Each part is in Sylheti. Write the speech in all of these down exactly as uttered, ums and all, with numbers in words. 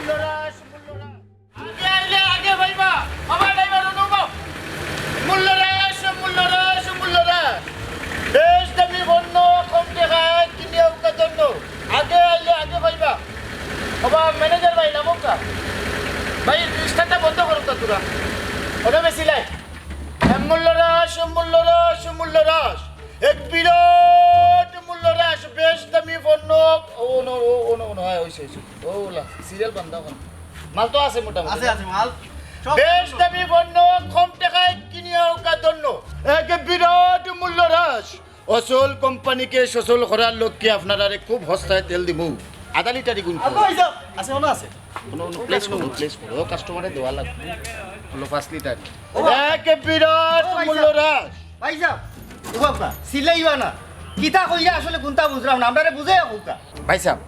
মূল্য হ্রাস, মূল্য হ্রাস। আগে আইলে আগে পাইবা। বাবা, ড্রাইভার, অনুভব। মূল্য হ্রাস, মূল্য হ্রাস, মূল্য হ্রাস। বেশ দামি পণ্য কম টাকায় কিনিয়া উকা ধন্য। আগে আইলে আগে পাইবা। বাবা, ম্যানেজার ভাই, নামউক্কা। ভাই, রিস্টারটা বন্ধ করউক্কা তোরা। ওটা বেশি লাই। মূল্য হ্রাস, মূল্য হ্রাস, মূল্য হ্রাস। এক বিরাট মূল্য হ্রাস, বেশ দামি পণ্য। ও, নো, ও, ও, নো, ও, নো, হয়, হইছে, হইছে। ও, লা, সিরিয়াল বান্ধা অখন। মাল তো আছে মোটামুটি। আছে, আছে মাল। সব বেশ দামি পণ্য, কম টাকায় কিনিয়া উকা ধন্য। এক বিরাট মূল্য হ্রাস। অচল কোম্পানিকে সচল করার লক্ষ্যে আপনারারে খুব সস্তায় তেল দিমু। আধা লিটারই গুণ আবু করো। এই যাও, আছে, মনে আছে। কোনো, কোনো প্লেস করো, প্লেস করো। ও কাস্টমারে দেওয়া লাগবে। হলো পাঁচ লিটার। ও। এক বিরাট ও ভাই মূল্য সাহেব। হ্রাস। ভাই সাহেব, ও বাবা, সিলাইবা না। কিতা কইরা আসলে কোনটা বুঝলাম না। আমরারে বুঝাইয়া কউক্কা। ভাই সাহেব,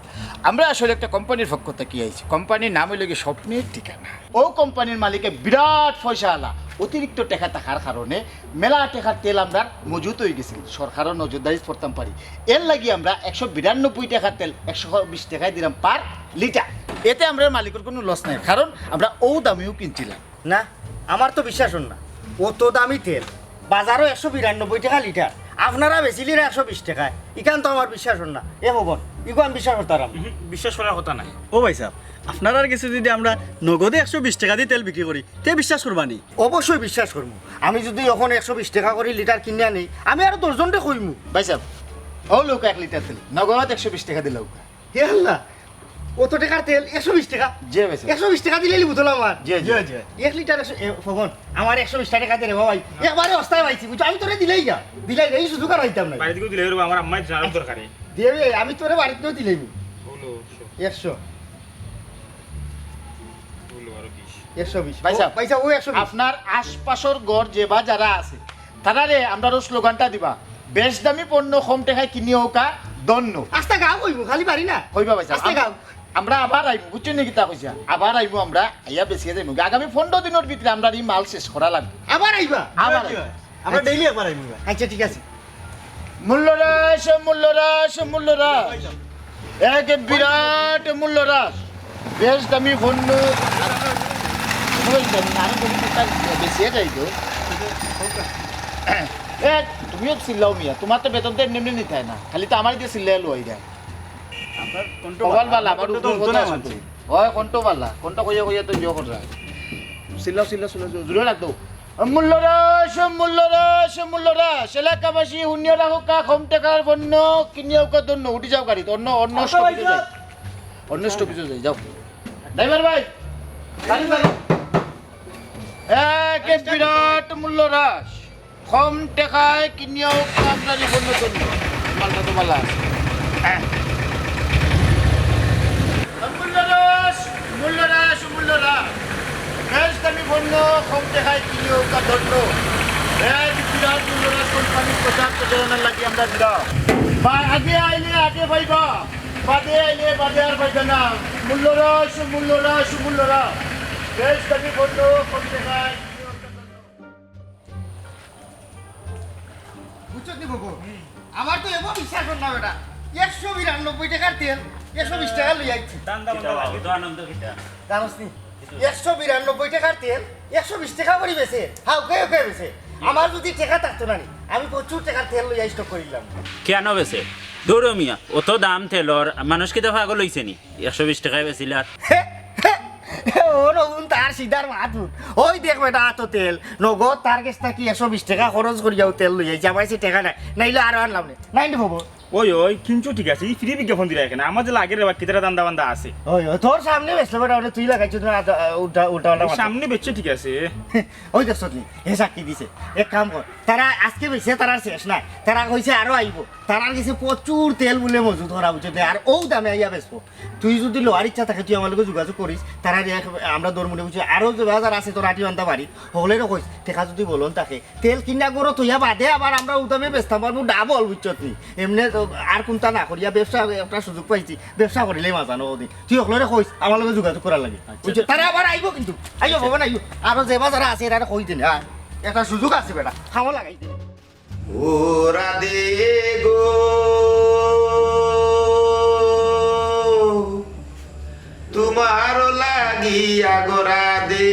আমরা আসলে একটা কোম্পানির পক্ষ থাকি আইছি। কোম্পানির নাম অইলো গি স্বপ্নের ঠিকানা। ও কোম্পানির মালিকে বিরাট পয়সাআলা, অতিরিক্ত টেকা থাকার কারণে মেলা টেকার তেল আমরার মজুত অইগেছিল। সরকারও নজরদারি করতাম পারি। এর লাগি আমরা একশো বিরানব্বই টেকার তেল একশো বিশ টেকায় দিলাম পার লিটার। এতে আমরার মালিকর কোনো লস নাই, কারণ আমরা ও দামেও কিনছিলাম। না, আমার তো বিশ্বাস অর না। অত দামি তেল, বাজারো একশো বিরানব্বই টেকা লিটার, আপনারা বেচিলিরা একশো বিশ টেকায়, ইখান তো আমার বিশ্বাস অর না। এ ভবন, ইগু আমি বিশ্বাস করতাম না। হুম, বিশ্বাস করার কথা নাই। ও ভাই সাহেব, আপনারার গেছে যদি আমরা নগদে একশো বিশ টেকা দি তেল বিক্রি করি, তে বিশ্বাস করবা নি? অবশ্যই বিশ্বাস করমু। আমি যদি অখন একশো বিশ টেকা করি লিটার কিনিয়া নেই, আমি আরো দশ জনরে কইমু। ভাই সাহেব, ও লউক্কা এক লিটার তেল, নগদ একশো বিশ টেকা দিলাউক্কা। হে আল্লাহ, অত টেকার তেল একশো বিশ টেকা? জি ভাই সাহেব। একশো বিশ টেকা দিলেই বোতল আমার? জি, জি। জি, জি। এক লিটার একশো, এ, ফবন, আমার একশো বিশ টেকা দে রে বাবা। একবারে অস্তায় পাইছি, বুঝছো? আমি তোরে দিলাইগা। দিলাইগা, এই সুযোগ আর পাইতাম না। বাড়িত গিয়া দিলাই রে বাবা, আমার আম্মায় জানার দরকারে। দে রে, আমি তোরে বাড়িত গিয়া দিলাইমু। বলো, একশো। একশো। বলো, আরো বিশ। একশো বিশ। ভাই সাহেব, ও, ভাই সাহেব, ও একশো বিশ। আপনার আশপাশর ঘর যে বা যারা আছে, তারারে আমরার অউ স্লোগানটা দিবা, "বেশ দামি পণ্য কম টেকায় কিনিয়া উকা ধন্য।" আস্তা গাঁও কইমু, খালি বাড়ি না। কইবা ভাই সাহেব, আস্তা গাঁও। আমরা আবার আইমু, বুঝছইন নি কিতা কইছি? আবার আইমু আমরা, আইয়া বেচিয়া যাইমু। আগামী পনরো দিনর ভিতরে আমরার ই মাল শেষ করা লাগবো। আবার আইবা? আবার আইবা। আমরা আচ্ছা। ডেইলি একবার আইমু এবার। আচ্ছা, ঠিক আছে। মূল্য হ্রাস, মূল্য হ্রাস, মূল্য হ্রাস। এক বিরাট মূল্য হ্রাস। বেশ দামি পণ্য। আরো বেশি একটা বেশি যাই গো। এ, তুমিও চিল্লাও মিয়া, তুমার তো বেতন তো এমনি এমনি নিতায় না, খালি তো আমারে দিয়া চিল্লাইয়া লওয়াই দেয়। আপনার কণ্ঠ কপাল ভালা, ভালা, আমার আমার কণ্ঠ তো উপরে হুনতো কথা না আছে। মানছি। হয়, কণ্ঠ ভালা, কণ্ঠ কইয়া কইয়া তো ইয়ে কররা। চিল্লাও, চিল্লাও, চিল্লাও, জোরে রাখ দাও। মূল্য হ্রাস, মূল্য হ্রাস, মূল্য হ্রাস। এলাকাবাসী হুনিয়া রাখউক্কা, কম টেকার পণ্য কিনিয়া উকা ধন্য। উঠি যাও গাড়িত, অন্য, অন্য আচ্ছা, স্টপেজে ভাই যাই। সাহেব। অন্য স্টপেজে যাই, যাও। ড্রাইভার ভাই, গাড়ি চালাও। এক বিরাট মূল্য হ্রাস। কম টেকায় কিনিয়া উকা আমরার ই পণ্য ধন্য। মালটা তো ভালা আছে। মূল্য হ্রাস, মূল্য হ্রাস, মূল্য হ্রাস। বেশ দামি পণ্য, কম টেকায় কিনিয়া উকা ধন্য। এক বিরাট মূল্য হ্রাস কোম্পানির প্রচার প্রচারণার লাগি আমরা দিলাম। বা আগে আইলে আগে পাইবা, বাদে আইলে বাদে আর পাইবা না। মূল্য হ্রাস, মূল্য হ্রাস, মূল্য হ্রাস। বেশ দামি পণ্য, কম টেকায় কিনিয়া উকা ধন্য। বুঝছত নি বাবু? আমার তো এবার বিশ্বাস অর না বেটা। একশো বিরানব্বই টেকার তেল, একশো বিশ টেকা লই আইছি। দাম দাম কিতা লাগে। বাবা, তো আনন্দ কিতা? জানোস নি? একশো বিরানব্বই টেকার তেল, একশো বিশ টেকা করি বেচে। হ্যাঁ, ওকে, ওকে বেচে। আমার যদি টেকা থাকতো না নি, আমি প্রচুর টেকার তেল লইয়া স্টক করিলাম। কেনে বেচে? দূর মিয়া, অত দাম তেলর, মানুষ কিতা পাগল অইছে নি? একশো বিশ টেকায় বেচিলার। ও নগুন তার সিধার মাত হুন। ওই দেখ বেটা, অত তেল, নগদ তার গেছ থাকি একশো বিশ টেকা খরচ করিয়াও তেল লই আইছি, আমার গেছে টেকা নাই, নাইলে আরো আনলাম নে। নাই নি খবর। ওই, ওই, কিনছো ঠিক আছে, ই ফ্রি বিজ্ঞাপন দিরা কেনে? আমার যে লাগে রে বা, কিতারা ধান্দা বান্দা আছে। ওই, ওই, তোর সামনে বেচলো বেটা, ওটা তুই লাগাইছো, তুই আদা-, উল্টা, উল্টা পাল্টা মাত। সামনে বেচছে ঠিক আছে। ওই দেখছত নি, হে সাক্ষী দিছে। এক কাম কর, তারা আজকে বেচছে, তারার শেষ নাই, তারা কইছে আরো আইবো। তারার গেছে প্রচুর তেল বুলে মজুত করা, বুঝছত নি? আর ও দামে আইয়া বেচবো। তুই যদি লওয়ার ইচ্ছা থাকে, তুই আমার লগে যোগাযোগ করিস। তারা রে এক-, আমরা দরমুনে বুঝি, আরো যে বাজার আছে তোর আটি বান্ধা বাড়ি, হকলেরও কইস, টেকা যদি বলন থাকে, তেল কিনা গরো থইয়া বাদে আবার আমরা উদামে বেচতাম পারবো ডাবল, বুঝছত নি? এমনে তো আর কোনটা না করিয়া ব্যবসা একটা সুযোগ পাইছি, ব্যবসা করিলেই মাজানো ওদিন। তুই হকলরে কইস, আমার লগে যোগাযোগ করার লাগি। আচ্ছা। বুঝছত? তারা আবার আইবো কিন্তু, আইবো, আচ্ছা। বাবা না, আইবো। আরো যে বাজার আছে, এরা কই দিন, হ্যাঁ, একটা সুযোগ আছে বেটা, খামো লাগাই দে। ও রাধে গো, তোমার গিয়া গো রাধে,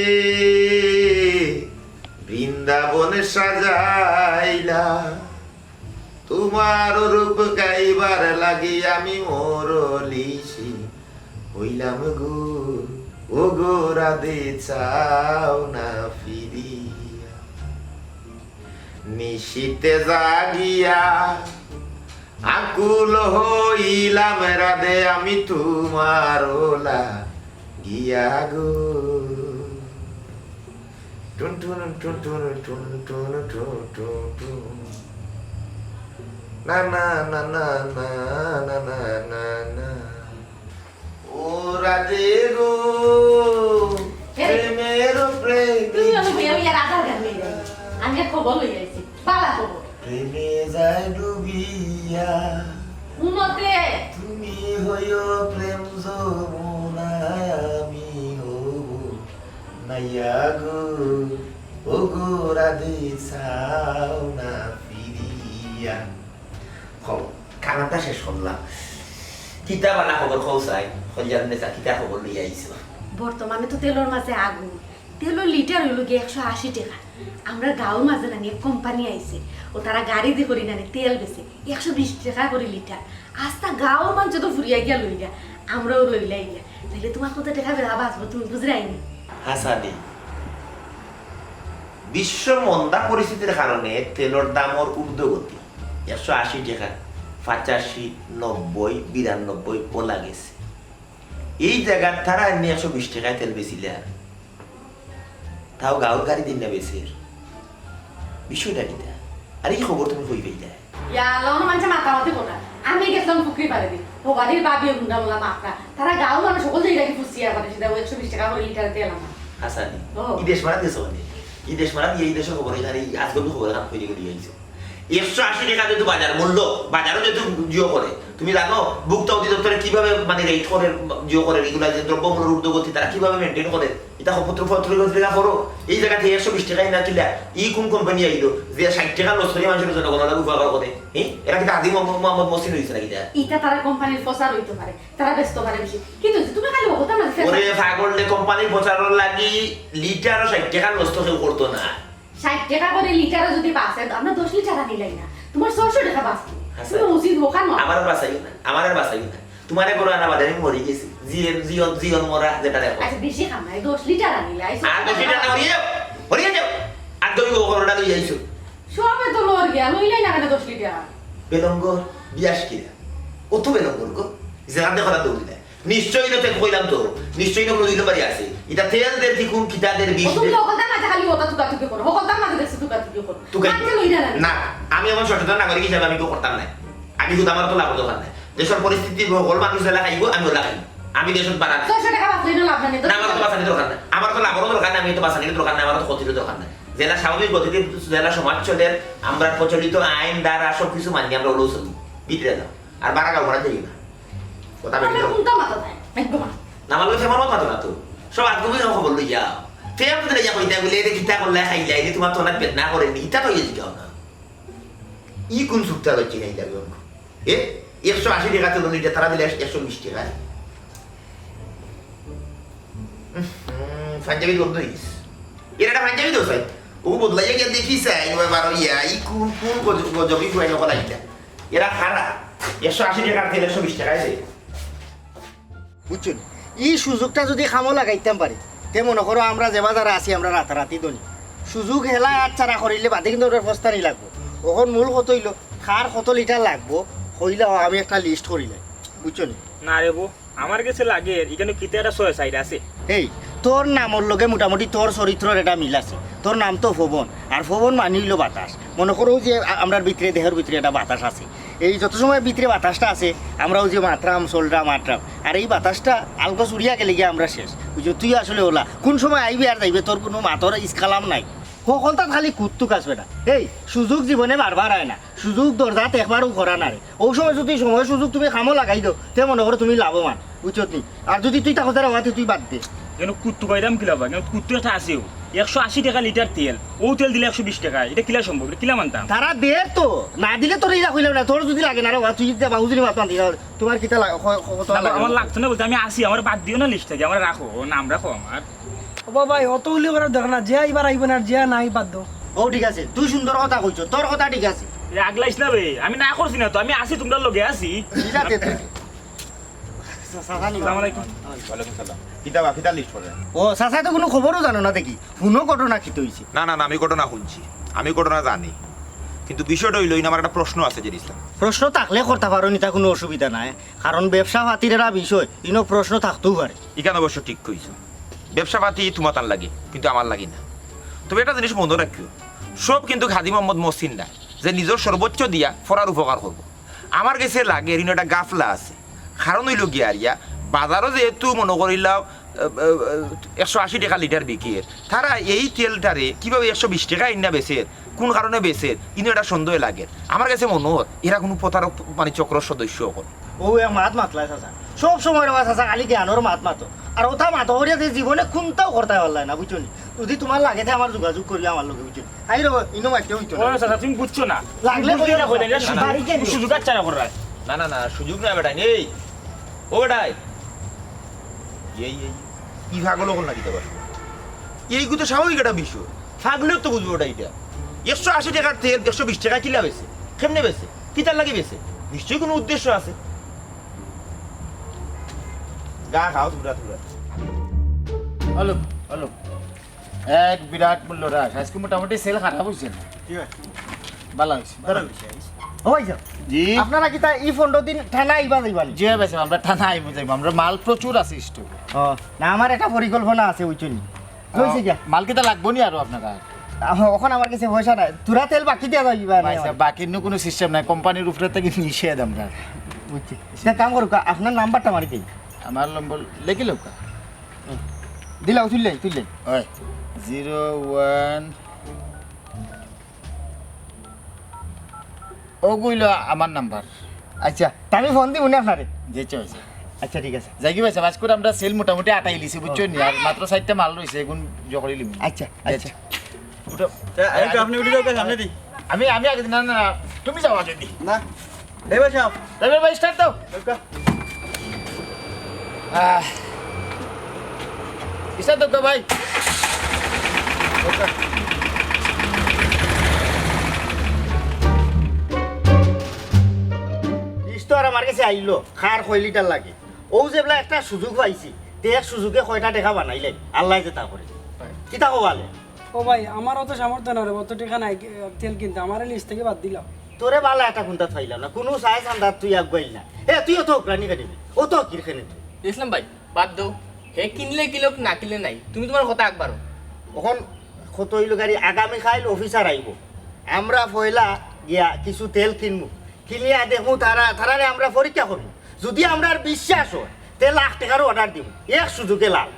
বৃন্দাবন সাজাইলা, তোমার রূপ গাইবার লাগি আমি মরলিছি হইলাম গো, ও গো রাধে চাও না ফিরিয়া। নিশিতে জাগিয়া আকুল হইলাম রাধে আমি তোমার ওলা গিয়া গো। টুন টুন টুন টুন টুন টুন টুন টুন টুন। না না না না না না না না না। ও রাধে গো, এ, প্রেমের প্রেমী। তুমি অত বইয়া বইয়া রাধার গান গাইলে। আমি এক খবর লই আইছি, বালা খবর। প্রেমে যায় ডুবিয়া। উন্নতে। তুমি হইও প্রেম যমুনা, আমি হব নাইয়া গো। ও গো রাধে চাও না ফিরিয়া। খবর, কানাটা শেষ করলাম। কিতা বালা খবর কও চাই, কইলাম নে চা, কিতা খবর লইয়া আইছো? বর্তমানে তো তেলর মাঝে আগুন। তেলর লিটার অইলো গিয়া একশো আশি টেকা। আমরার গাঁওর মাঝে নানি এক কোম্পানি আইছে, ও তারা গাড়ি দি করি নানি তেল বেচে, একশো বিশ টেকা করি লিটার। আস্তা গাঁওর মানষে তো ফুরিয়া গিয়া লইলা, আমরাও লইলাই গিয়া। তাইলে তোমার কত টেকা বেড়া বাঁচবো তুমি বুঝরায়নি? হাসানি, বিশ্ব মন্দা পরিস্থিতির কারণে তেলর দামর ঊর্ধ্বগতি। একশো আশি টেকা, পঁচাশি, নব্বই, বিরানব্বই অলা গেছে। এই জাগাত তারা এমনি একশো বিশ টেকায় তেল বেচিলা, তাও গাঁওর গাড়ি দি না বেচের। বিষয়টা কিতা? আর এই খবর তুমি কই পাইলায়? ইয়া আল্লাহ, অনো মানষে মাতামাতি কররা। আমি গেছিলাম পুকুরি পাড়েদি। ও বাড়ির ভাবিয়ে গুন্ডা মোলা মাতরা। তারা গাঁওর মানুষ হকল যাইরা কি ফুসিয়া পারে, সেটা ও একশো বিশ টেকা করি লিটারে তেল আমার। হাসানি, ও। ই দেশ মারা দেশ মানে। ই দেশ মারা দিয়ে ই দেশর খবর, এখানে এই আজগবি খবর এখান কই থেকে দিয়ে আইছো? একশো আশি টেকা যেহেতু বাজার মূল্য, বাজারও যেহেতু জিও করে, তুমি জানো ভোক্তা অধিদপ্তরে কিভাবে মানে রেট করে, জিও করে, এগুলা যে দ্রব্যমূল্যর ঊর্ধ্বগতি তারা কিভাবে মেইনটেইন করে? এটা পত্র পত্র পত্রিকা পড়ো, এই জাগাত একশো বিশ টেকায় না কিলা, ই কোন কোম্পানি আইলো যে ষাইট টেকা লস করি মানষর জনগণর উপকার করে? হ্যাঁ, এরা কিতা আদি মোহাম্মদ, মোহাম্মদ মহসিন অইছে নাকি ইটা? ইটা তারা কোম্পানির প্রচার অইতো পারে, তারা বেচতো পারে বেশি, কিন্তু তুমি খালি হকলতার মাঝে ফেসা ওরে পাগল রে, কোম্পানির প্রচারর লাগি লিটারও ষাইট টেকা লস তো কেউ করতো না। ষাইট টেকা করি লিটারও যদি বাঁচে, আমরা দশ লিটার আনিলাই না, তোমার ছয়শো টেকা বাঁচতো। আচ্ছা। তুমি উচিত বোকা নয়। আমার আর বাঁচাইও না, আমার আর বাঁচাইও না। তোমারে করো আনা বাদে আমি মরি গেছি। জিয়ন, জিয়ন, জিয়ন মরা যেটা দেখো। আচ্ছা, বেশি খামাই, দশ লিটার আনিলাই। আর দশ লিটার না, হরিয়ে যাও, হরিয়ে যাও। আর তুমি গো করোটা লই আইছো। সবে তো লর গিয়া, লইলাই না কেন দশ লিটার? বেলঙ্গর, বিয়াস কিরা? অত বেলঙ্গর গো, যেখান দেখো না দৌড়ি দেয়। নিশ্চয়ই না, তোকে কইলাম তো, নিশ্চয়ই না কোনো দুই নম্বরই আছে। এটা তেল দের কি কোন কিতা দের বিষ ও তুমি দের। হকলতার মাঝে খালি ওটা তুকাতুকি করো, হকলতার মাঝে দেখছি তুকাতুকি করো। তুকাই-, মানষে লইরা না। না, আমি এখন সচেতন নাগরিক হিসাবে আমি কেউ করতাম না। আমি শুধু আমার তো লাভর দরকার নাই। দেশর পরিস্থিতি হকল মানুষ যেলা খাইবো, আমি ওলা খাইবো। আমি দেশত বাড়া নাই। ছয়শো টেকা বাঁচলে না লাভ নাই, না, আমার তো বাঁচানি দরকার নাই। আমার তো লাভরও দরকার নাই, আমি তো বাঁচানির দরকার নাই, আমার তো ক্ষতিরও দরকার নাই। যেলা স্বাভাবিক গতিতে যেলা সমাজ চলের, আমরা প্রচলিত আইন ধারা সব কিছু মানি আমরা ওলাও চলি। ভিতরে যাও। আর বারা গাও বারা যাইও না। কথা বেরিয়ে যাও। কোনটা মাথা দেয়? একদম না। না, আমার কাছে আমার মাথা না তো। সব আদগুবি খবর লই যাও। তে আপনি লই যাও, কইতা বলে, "এরে কিতা করলে খাইলা, এরে তোমার তো অনেক বেদনা করেনি।" ইতা তো ইয়ে যাও না। ই কোন সুখটা লইছি না, ইলা কোন? এ, একশো আশি টেকা তো লইলে, তারা দিলে একশো বিশ টেকা। হুম, পাঞ্জাবি বদল হইস। এর একটা পাঞ্জাবি দোষ হয়। ও বদলাইয়া গিয়া দেখি চাই, এবার বারো ইয়া, ই কোন, কোন গজ-, গজবি খুয়াই নকল আইতা। এরা খারা, একশো আশি টেকার তেল একশো বিশ টেকায় দেয়। বুঝছো নি? ই সুযোগটা যদি কামো লাগাইতাম পারি, তে মনে করো আমরা যে বাজারে আছি, আমরা রাতারাতি ধনী। সুযোগ হেলা আর ছাড়া করিলে বাদে কিন্তু ওটার ফস্তানি লাগবো। অখন মূল কত হইলো, কার কত লিটার লাগবো, কইলাও আমি একটা লিস্ট করিলাই। বুঝছো নি? না রে বউ, আমার গেছে লাগে, ইখানো কিতা একটা ছয় সাইড আছে। এই, তোর নামর লগে মোটামুটি তোর চরিত্রর একটা মিল আছে। তোর নাম তো ফবন, আর ফবন মানি হইলো বাতাস। মনে করো যে আ-, আমরার ভিতরে, দেহর ভিতরে একটা বাতাস আছে। এই যত সময় ভিতরে বাতাসটা আছে, আমরাও যে মাতরাম, চলরাম, আটরাম। আর এই বাতাসটা আলগো চুরিয়া গেলে গিয়া আমরা শেষ। বুঝছো, তুই আসলে ওলা। কোন সময় আইবে আর যাইবে, তোর কোনো মাতর ইসকালাম নাই। হকলতাত খালি কুত্তুক আসবে না। এই, সুযোগ জীবনে বারবার আয় না। সুযোগ দরজাত একবারও করা না রে। ও সময় যদি সময় সুযোগ তুমি কামো লাগাই দেও, তে মনে করো তুমি লাভবান, বুঝছো নি? আর যদি তুই তাকে তারা হওয়াতে তুই বাদ দে। কেন কুত্তু কইরাম কি লাভ? কেন কুত্তু একটা আছেও। একশো আশি টেকা লিটার তেল, অউ তেল দিলা একশো বিশ টেকা, ইটা কিলা সম্ভব? ইটা কিলা মানতাম? তারা দের তো, না দিলে তোরে ইলা কইলাম না, তোর যুদি লাগে না রে বা, তুই যা বাবুজির মাত মানতে না, তোমার কিতা লাগে, ক-, ক-, কত না, লাগে? আমার লাগতো না বলতে, আমি আছি, আমারে বাদ দিও না লিস্ট থাকি, আমারে রাখো, ও নাম রাখো আমার। ও বাবা, অত উলি করার দরকার না, যে আইবার আইবো না, আর যে নাই বাদ দেও। ও ঠিক আছে, তুই সুন্দর কথা কইছস, তোর কথা ঠিক আছে। এ আগলাইস না বে, আমি না করছি না তো, আমি আছি, তোমরার লগে আছি। ঠিক আছে, তুই চাচা নি? আসসালামু আলাইকুম। ওয়ালাইকুম সালাম। কিতা বা, কিতা লিস্ট করে? ও, চাচা তো কুনু খবরও জানো না দেখি। হুনো ঘটনা কিতা অইছে? না, না, না, আমি ঘটনা হুনছি। আমি ঘটনা জানি। কিন্তু বিষয়টা অইলো, ইনো আমার একটা প্রশ্ন আছে, জেড ইসলাম। প্রশ্ন থাকলে করতা পারো নি, ইতা কুনু অসুবিধা নাই। কারণ ব্যবসা পাতির একটা বিষয়, ইনো প্রশ্ন থাকতেও পারে। ইখান অবশ্য ঠিক কইছো। ব্যবসা পাতি তুমাতান লাগি, কিন্তু আমার লাগি না। তবে একটা জিনিস মনো রাখিও, সব কিন্তু হাজী মোহাম্মদ মহসিন না, যে নিজর সর্বোচ্চ দিয়া পরার উপকার করবো। আমার গেছে লাগের ইনো একটা গাফলা আছে। কারণ অইলো গিয়া আরিয়া, বাজারো যেহেতু মনো করিলাও, আহ, আহ, একশো আশি টেকা লিটার বিকের, তারা এই তেলটারে কিভাবে একশো বিশ টেকা আইন্না বেচের, কুন কারণে বেচের, ইনো একটা সন্দেহ লাগের। আমার গেছে মনো অর, এরা কুনু প্রতারক মানে চক্রর সদস্য অকল। ও এক মাত মাতলায় চাচা, সব সময় রে বা চাচা খালি জ্ঞানর মাত মাতো। আর অতা মাতো করিয়া যে জীবনে কুন্তাও করতায় পারলায় না, বুঝছো নি? যুদি তুমার লাগে তে আমার যোগাযোগ করিও আমার লগে, বুঝছো নি? আই রে বা, ইনো মাততে অইতো না। ও চাচা, তুমি বুঝছো না। লাগলে বুঝতে না কইলে, এটা সুযোগ, বাড়ি গেলে। সুযোগ হাতছাড়া করার। না, না, না, সুযোগ না বেটাইন। এই, ও বেটাইন। এই, এই, ই পাগল অকল নাকি তো? এইগু তো স্বাভাবিক একটা বিষয়। পাগলেও তো বুঝবো ওটা ইটা। একশো আশি টেকার তেল একশো বিশ টেকা কিলা বেচে? কেমনে বেচে? কিতার লাগি বেচে? নিশ্চয়ই কুনু উদ্দেশ্য আছে। গা খাও তুমরা, তুমরা। Hello, hello. এক বিরাট মূল্য হ্রাস। আজকে মোটামুটি সেল খারাপ অইছে না? কি অয়? ভালা অইছে। ভালা অইছে। ও ভাইসাব, জি। আপনারা কিতা ই পনরো দিন টানা আইবা যাইবা নি? জি অয় ভাইসাব, আমরা টানা আইমু যাইমু। আমরা মাল প্রচুর আছে স্টকে। ও, না, আমার একটা পরিকল্পনা আছে, বুঝছো নি? কি অইছে গিয়া? মাল কিতা লাগবো নি আরো আপনারার? আহ, অখন আমার গেছে পয়সা নাই। থুড়া তেল বাকি দিয়া যাইবা নি ভাইসাব, আমার? বাকির নু কুনু সিস্টেম নাই, কোম্পানির উপরে থাকি নিষেধ আমরার। বুঝছি। এক কাম করুক্কা, আপনার নাম্বারটা মারি দেই। আমার নম্বর লেখি লউক্কা। দিলাও, তুললেই, তুললেই। অয়, জিরো ওয়ান। অগু অইলো আমার নাম্বার। আচ্ছা, তে আমি ফোন দিমু নে আপনারে। জি, আচ্ছা, আচ্ছা। আচ্ছা, ঠিক আছে। যাই কি ভাইসাব, আইজকুর আমরা সেল মোটামুটি আটাইলিছি, বুঝছো নি? আর মাত্র চাইরটা মাল রইছে, এগুন জোগাড় করি লিমু। আচ্ছা, আচ্ছা। উঠো। তা, এই তো আপনি উঠে যাও, সামনে দি। আমি, আমি আগে, না, না, না, তুমি যাও আগে দি। না। ড্রাইভার সাহেব। ড্রাইভার ভাই, স্টার্ট দাও। ওকে। আহ। স্টার্ট দাও তো ভাই। ওকে। ইস তো আর আমার গেছে আইলো, কার কয় লিটার লাগে। অউ যে বলা একটা সুযোগ পাইছি, তে এক সুযোগে কয়টা টেকা বানাইলাই, আল্লায় যেতা করে। কিতা কও বালে? ও ভাই, আমারও তো সামর্থ্য না রে, অত টেকা নাই, এ, তেল কিনতে, আমারে লিস্ট থাকি বাদ দিলাও। তোরে বালা একটা কুন্তা পাইলাম না, কুনু সায় চান্দাত তুই আগুয়াইল না। এ, তুই অত উকরানি কেনে? অত কির কেনে তুই? ইসলাম ভাই, বাদ দেও। হে কিনলে কিনউক, না কিনলে নাই। তুমি তুমার কথা আগ বাড়াও। অখন কত অইলো গাড়ি, আগামী কাইল অফিসার আইবো। আমরা পয়লা গিয়া কিছু তেল কিনমু। কিনিয়া দেখমু তারা, তারারে আমরা পরীক্ষা করমু। যুদি আমরার বিশ্বাস অয়, তে লাখ টেকার অর্ডার দিমু। এক সুযোগে লাল।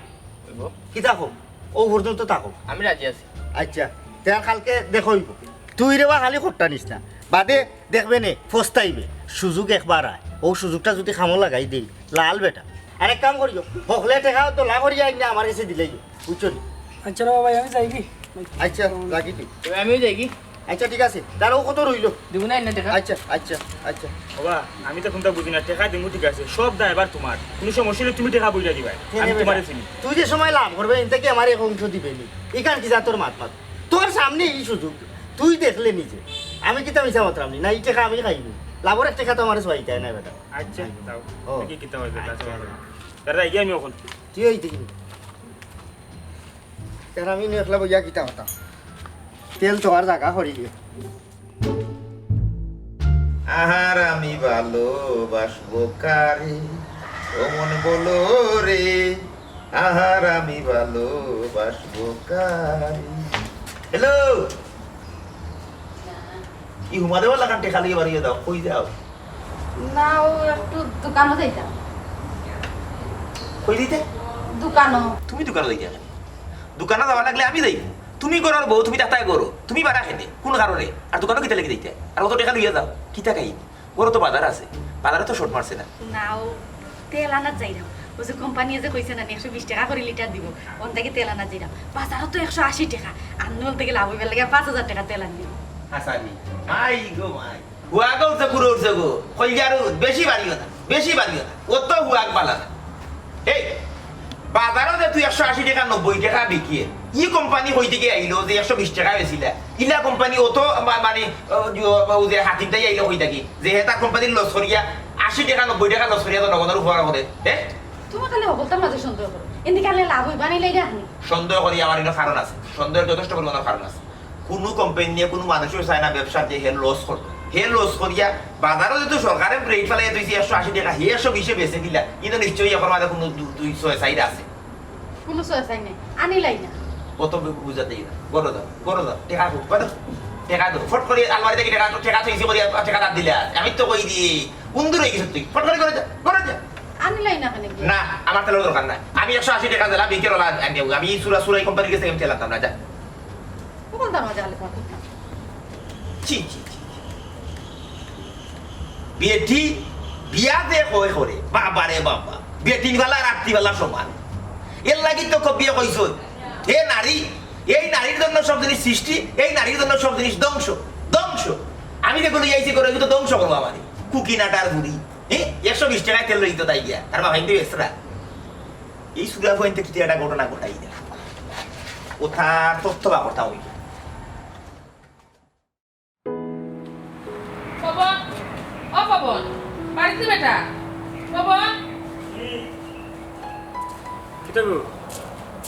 অইবো। কিতা কও? অউ পর্যন্ত থাকো। আমি রাজি আছি। আচ্ছা, তে আর কাইলকে দেখা অইবো। তুই রে বা খালি খোট্টা নিস না। বাদে দেখবে নে, পস্তাইবে। সুযোগ একবার আয়। অউ সুযোগটা যুদি কামো লাগাই দেই, লাল বেটা। আর এক কাম করিও, হকলে টেকা তো লাখ করিয়া আইনা আমার গেছে দিলেই। বুঝছো নি? আচ্ছা রে বাবা, আমি যাই কি? আচ্ছা, লাগি তুই। তবে আমিও যাই কি? আচ্ছা, ঠিক আছে। তার অউ কত রইলো? দিবো না, এনে টেকা? আচ্ছা, আচ্ছা, আচ্ছা। বাবা, আমি তো কুন্তা বুঝি না, টেকা দিমু ঠিক আছে, সব দায়ভার তুমার। কুনু সমস্যা অইলে তুমি টেকা বইটা দিবায়, কেনে আমি বেটা? তুমারে চিনি। তুই যে সময় লাভ করবে, ইন থাকি আমারে এক অংশ দিবে নি। ইখান কিতা তোর মাত মাত? তোর সামনে ই সুযোগ, তুই দেখলে নিজে। আমি কিতা মিছা মাতরাম নি? না, ই টেকা আমি খাইমু। লাভর এক টেকা তো আমারে চাইতায় নায় বেটা। আচ্ছা, দাও। ও। দেখি কিতা অয়, আচ্ছা। দাঁড়া, এই আমি অখন। তুই এই দেখি। কারণ আমি একলা বইয়া কিতা কথা। তেল তো আর জাগা করি গিয়ে। আহার আমি ভালোবাসবো কারে, ও মন বলো রে, আহার আমি ভালোবাসবো কারে। হ্যালো, ই হুমা দেওয়ার লাখান টেকা লইয়া বাড়িয়ে দাও, কই যাও? না, ও একটু দোকানো যাইতাম। কই দিতে? দোকানো। তুমি দোকানো যাইতে কেনে? দোকানো যাওয়া লাগলে আমি যাই। তুমি ঘরর বউ, তুমি তাতায় করো। তুমি বারা কেনে? কুন কারণে? আর দোকানো কিতা লাগি যাইতে? আর অত টেকা লইয়া যাও। কিতা খাই? ঘরো তো বাজার আছে। বাজারে তো শর্ট মারছে না। না, ও তেল আনাত যাইরাম। অউ যে কোম্পানিয়ে যে কইছে না, একশো বিশ টেকা করি লিটার দিবো, অন থাকি তেল আনা যাইরাম। বাজারো তো একশো আশি টেকা, আন্নু অন থাকি লাভ অইবার লাগি পাঁচ হাজার টেকা তেল আনিলিমু। হাছানি? মাই গো মাই। হুয়াগ উঠছে, পুরো উঠছে গো। কইলার বেশি বাড়িও না, বেশি বাড়িও না। অত হুয়াগ বালা না। এই, বাজারো যে তুই একশো আশি টেকা, নব্বই টেকা বিকিয়ে, ই কোম্পানি কই থাকি আইলো যে একশো বিশ টেকা বেচিলা? ইলা কোম্পানি অত মা-, মানে, ও, ও, ও যে হাতিম তাই আইলো কই থাকি? যে হে তার কোম্পানির লস করিয়া, আশি টেকা, নব্বই টেকা লস করিয়া জনগণর উপকার করে। হে? তুমি খালি হকলতার মাঝে সন্দেহ করো। এনদিকে আনলে লাভ অইবা নি লাইরা নি? সন্দেহ করি আমার ইনো কারণ আছে। সন্দেহের যথেষ্ট পরিমাণর কারণ আছে। কুনু কোম্পানি নিয়ে কুনু মানুষও চায় না ব্যবসাত যে হে লস করতো। হে লস করিয়া বাজারো যেহেতু সরকারে রেট ফালাইয়া থইছে একশো আশি টেকা, হে একশো বিশে বেচে দিলা। ইনো নিশ্চয়ই এখন মাঝে কুনু দু-, দুই ছয় সাইড আছে। কুনু ছয় সাইড নাই। আনিলাই না। অত বু-, বুঝাতে না। ঘরো যাও, ঘরো যাও। টেকা দেও, কই দেও? টেকা দেও। ফট করি আলমারি থাকি টেকা, টেকা থইছি করি, টেকা দাম দিলে আর। আমি তো কই দি, কুন দূর অই গেছস তুই? ফট করি ঘরো যা, ঘরো যা। আনিলাই না কেনে গিয়া? না, আমার তেলর দরকার নাই। আমি একশো আশি টেকা দিলাম, বিকের ওলা আনি, আমি এই সুরা, সুরাই কোম্পানির গেছে আমি তেল আনতাম না, যা। কোন দাম আছে আলু কত? ছি, ছি, ছি, ছি। বেটি বিয়া যে কয় করে, বাবা রে বাবা, বেটিন বালা রাত্রি বালা সমান। এর লাগি তো কবিয়ে কইছইন, হে নারী, এই নারীর জন্য সব জিনিস সৃষ্টি, এই নারীর জন্য সব জিনিস ধ্বংস, ধ্বংস। আমি যেগুলো আইছি করে, এগুলো তো ধ্বংস করবো আমারে। কুকি নাটার বুড়ি, হ্যাঁ, একশো বিশ টেকায় তেল লইতো তাই গিয়া, তার বাবা হিন্দু এসরা। এই সুরা ফুয়াইন্তে কিতা একটা ঘটনা ঘটাই দেয়। ও তার তথ্য বা কথা হইল। পবন, ও পবন, বাড়িত নি বেটা? পবন। কিতা গো?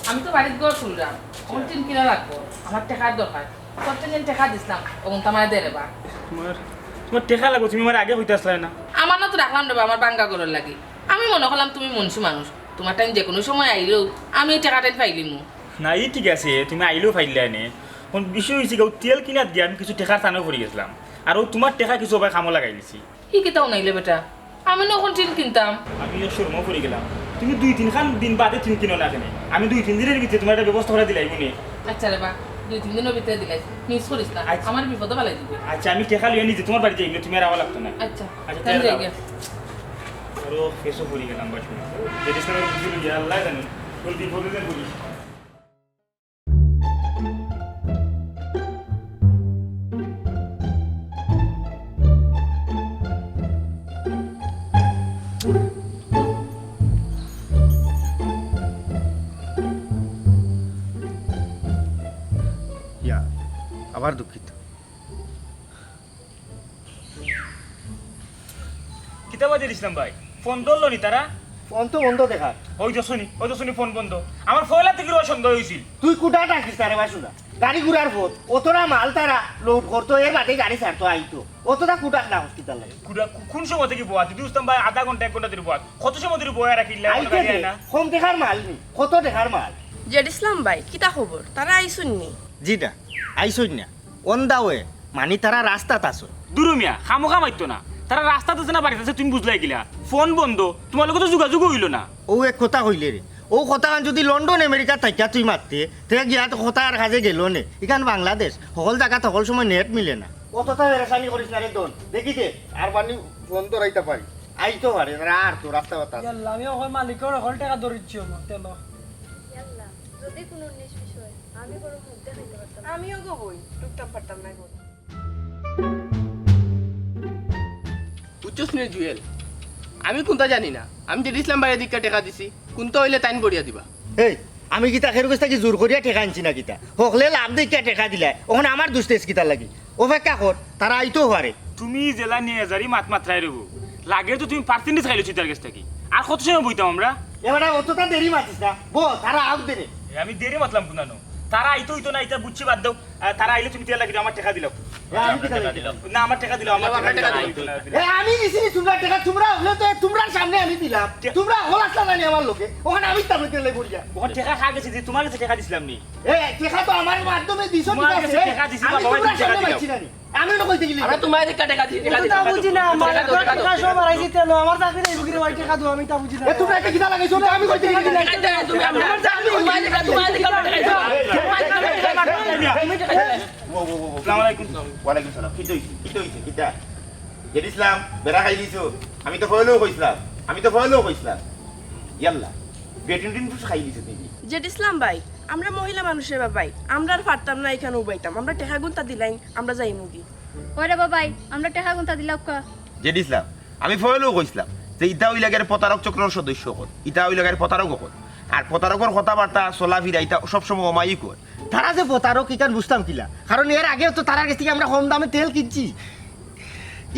আমি তো বাড়িত ঘর তুললাম, অখন টিন কিনা লাগবো, আমার টেকার দরকার। কতদিন টেকা দিছলাম, অখন তো আমারে দে রে বা। তোমার, তোমার টেকা লাগবো, তুমি আমারে আগে কইতাছলায় না। আমানত রাখলাম রে বা, আমার ভাঙ্গা ঘরর লাগি। আমি মনো করলাম তুমি মুন্সি মানুষ, তোমার টাইম যেকুনু সময় আইলেও আমি টেকা টাইম পাইলিমু। না, ই ঠিক আছে, তুমি আইলেও পাইলায় নে। অখন বিষয় অইছে গিয়া, তেল কিনাত গিয়া আমি কিছু টেকার টানো পড়ি গেছলাম। আর অউ তোমার টেকা কিছু অবায় কামো লাগাই দিছি। ই কিতা হুনাইলে বেটা? আমি নু অখন টিন কিনতাম। আমি এক শরমো পড়ি গেলাম। তুমি দুই তিনখান দিন বাদে টিন কিনো না কেনে? আমি দুই তিন দিনর ভিতরে তোমার একটা ব্যবস্থা করি দিলাইমু নে। আচ্ছা রে বা, দুই তিন দিনর ভিতরে দিলাইস, মিস করিস না। আচ্ছা। আমার বিপদো ফালাই দিবি। আচ্ছা, আমি টেকা লইয়া নিজে তোমার বাড়িত যাইমু নে, তুমি আর আওয়া লাগতো না। আচ্ছা, আচ্ছা, তাহলে যাই গিয়া। আরো ফেসো পড়ি গেলাম বা শুনে। যেদিস না বুঝি লইয়া, আল্লাহ জানে। কোন বিপদে যে পড়ি। ইয়া, আবার দুঃখিত। কিতা বা জেড ইসলাম ভাই, ফোন ধরলো নি তারা? ফোন তো বন্ধ দেখার। ওই তো শুনি, ওই তো শুনি ফোন বন্ধ। আমার ফোন হাতে কিরকম সন্দেহ হইছিল। তুই কুটা ডাকিস তারে বা শুনা। গাড়ি ঘুরার ফোন, অতটা মাল তারা লোড করতো, এর বাদে গাড়ি ছাড়তো আইতো। অতটা কুটা না হস কিতার লাগে। কুটা কু-, কোন সময় থাকি বওয়া? তুই বুঝতাম ভাই আধা ঘন্টা, এক ঘন্টা ধরি বওয়া। কত সময় ধরি বওয়া রাখিলে এখন আইতে গাড়ি দে, আয় না? কম দেখার মাল নি, কত দেখার মাল। জেড ইসলাম ভাই, কিতা খবর? তারা আইছইন নি? জি না, আইছইন না। অন দা ওয়ে, মানি তারা রাস্তাত আছইন। দুরু মিয়া, খামোখা মাতিও না। তারা রাস্তাত আছে না বাড়িত আছে তুমি বুঝলায় কিলা? ফোন বন্ধ, তোমার লগে তো যোগাযোগ হইল না। অউ এক কথা কইলে রে, অউ কথাখান যুদি লন্ডন আমেরিকা থাকিয়া তুই মাততে, তে গিয়া তো কথা আর কাজে গেল নে। ইখান বাংলাদেশ, হকল জাগাত হকল সময় নেট মিলে না। অতটা পেরেশানি করিস না রে দন, দেখি দে, আর বানি ফোন ধরাইতা পারি। আইতো পারে, তারা আর তো রাস্তা বাতা। ইয়াল্লা, আমি অখন মালিকর হকল টেকা ধরিচ্ছি আমার তেল। ইয়াল্লা, যদি কুনু উনিশ বিশ অয়, আমি বড় মুখ দেখাইতে পারতাম না। আমিও গো বই, ঢুকতাম পারতাম না গো। বুঝছস নি জুয়েল, আমি কুনতা জানি না। আমি জেড ইসলাম ভাইরে দেখিয়া টেকা দিছি, কুনতা অইলে তাইন করিয়া দিবা। এই, আমি কিতা খের গেছ থাকি জোর করিয়া টেকা আনছি না কিতা? হকলে লাভ দেখিয়া টেকা দিলায়, অখন আমার দুষ দেছ কিতার লাগি? অপেক্ষা কর, তারা আইতো পারে। তুমি যেলা নিয়ে যারি মাত মাতরায় রইবো, লাগে তো তুমি পার্সেন্টেজ খাইলো চিতার গেছ থাকি। আর কত সময় বইতাম আমরা? এবারে অতটা দেরি মাতিস না, বো, তারা আউক দেরে। এ, আমি দেরি মাতলাম কুনানো? তারা আইতো অইতো না, ইতা বুঝছি, বাদ দেও। আহ, তারা আইলে তুমি তেল লাগি আমার টেকা দিলাও। এ, আমি কিতা লাগি দিলাম? না, আমার টেকা দিলাও, আমার আমার টেকা টেকা দিলাও। দিলাও। এ, আমি দিছি নি তোমরা টেকা, তোমরা হকলে তো তোমরার সামনে আমি দিলাম। তে- তোমরা হকল আসলা না নি আমার লগে? অখান আমি তার লগে লই পড়িয়া। অখান টেকা খা গেছে যে তোমার গেছে টেকা দিছিলাম নি? এ, টেকা তো আমার মাধ্যমে দিছো, তোমার ঠিক আছে। গেছে টেকা দিছি, আমি বাবা, তোমরার টেকা সামনে দিলাম। মাতছি না নি? আমি অন্য কই থাকি আমরা তোমার টেকা, টেকা দিছি, টেকা দিছি। বুঝি না, আমার টেকা দাও, টেকা দাও, টেকা সব হারাইছি, তেল, আমার চাকরি নাই, বুকিরে ভাই, টেকা দাও, আমি তা বুঝি না। এ, তোমরা এটা কিতা লাগাইছো? আমি কই থাকি দিলাম? টেকা দাও, তুমি আমার চাকরি, তোমার টেকা, তোমার টেকা, তোমার টেকা। আসসালামু আলাইকুম। ওয়ালাইকুম সালাম। কিতা অইছে? কিতা অইছে? কিতা? জেড ইসলাম, বেড়া খাই দিছো। আমি তো ফয়লেও কইছিলাম। আমি তো ফয়লেও কইছিলাম। ইয়াল্লা, বেটিন টিন কিছু খাই দিছে তুমি। জেড ইসলাম ভাই, আমরা মহিলা মানুষের বাবাই, আমরা আর পারতাম না এখানে উবাইতাম, আমরা টেকা গুনতা দিলাইন, আমরা যাইমুগি। ওরে বাবাই, আমরা টেকা গুনতা দিলাউক্কা। জেড ইসলাম, আমি ফয়লেও কইছিলাম যে ইতা অইলাগি প্রতারক চক্রর সদস্য অকল, ইতা অইলাগি প্রতারক অকল। আর প্রতারকর কথাবার্তা চলাফিরা ইতা সবসময় অমায়িক অয়। তারা যে প্রতারক ইখান বুঝতাম কিলা, কারণ এর আগেও তো তারার গেছ থাকি আমরা কম দামে তেল কিনছি।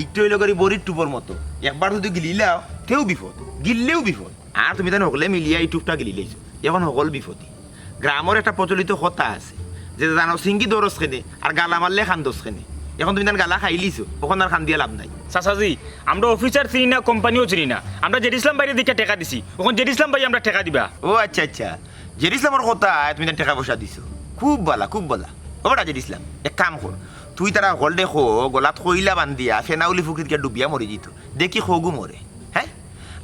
ইকটু অইলাগি বড়ির টুপর মতো, একবার যদি গিলিলাও তেউ বিপদ, গিললেও বিপদ। আর তুমি তান হকলে মিলিয়া ই টুপটা গিলিলাইছো, এখন হকল বিপদে। গ্রামর একটা প্রচলিত কথা আছে যে জানো সিঙ্গি দরস খেনে আর গালা মারলে খান্দস খেনে। এখন তুমি তান গালা খাইলিছো, অখন আর খান্দিয়া লাভ নাই। চাচাজি, আমরা অফিসার চিনি না, কোম্পানিও চিনি না, আমরা জেড ইসলাম ভাইরে দেখিয়া টেকা দিছি, অখন জেড ইসলাম ভাই আমরারে টেকা দিবা। ও আচ্ছা আচ্ছা, জেড ইসলামর কথা তুমি তান টেকা পয়সা দিছো, খুব বালা, খুব বালা। ও বেটা জেড ইসলাম, এক কাম কর, তুই তারা হকলরে ক, গলাত কইলা বান্দিয়া ফেনাউলি ফুকরিত গিয়া ডুবিয়া মরি যিতো, দেখি কগু মরে। হ্যাঁ,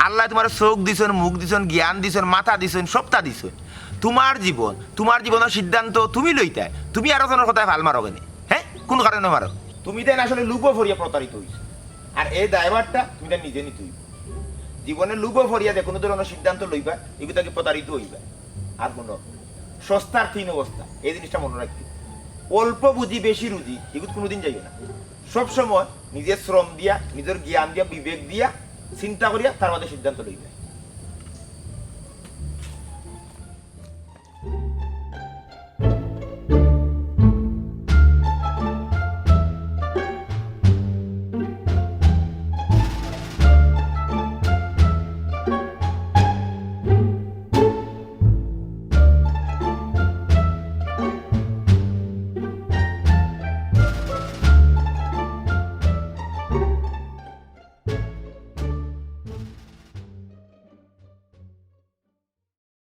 আল্লায় তুমারে চউখ দিছইন, মুখ দিছইন, জ্ঞান দিছইন, মাথা দিছইন, সবতা দিছইন। তুমার জীবন, তুমার জীবনর সিদ্ধান্ত তুমি লইতায়, তুমি আরক জনর কথায় ফাল মারো কেনে? হ্যাঁ, কুন কারণে মারো? তুমি তাইন আসলে লুভো পড়িয়া প্রতারিত অইছো, আর এই দায়ভারটা তুমি তাইন নিজে নিতে অইবো। জীবনে লুভো পড়িয়া যেকুনু ধরনর সিদ্ধান্ত লইবা, ইগু থাকি প্রতারিত অইবা। আর হুনো, সস্তার তিন অবস্থা, এই জিনিসটা মনো রাখিও। অল্প বুঝি বেশি রুজি, ইগুত কুনুদিন যাইও না। সবসময় নিজে শ্রম দিয়া, নিজর জ্ঞান দিয়া, বিবেক দিয়া, চিন্তা করিয়া তার বাদে সিদ্ধান্ত লইবা।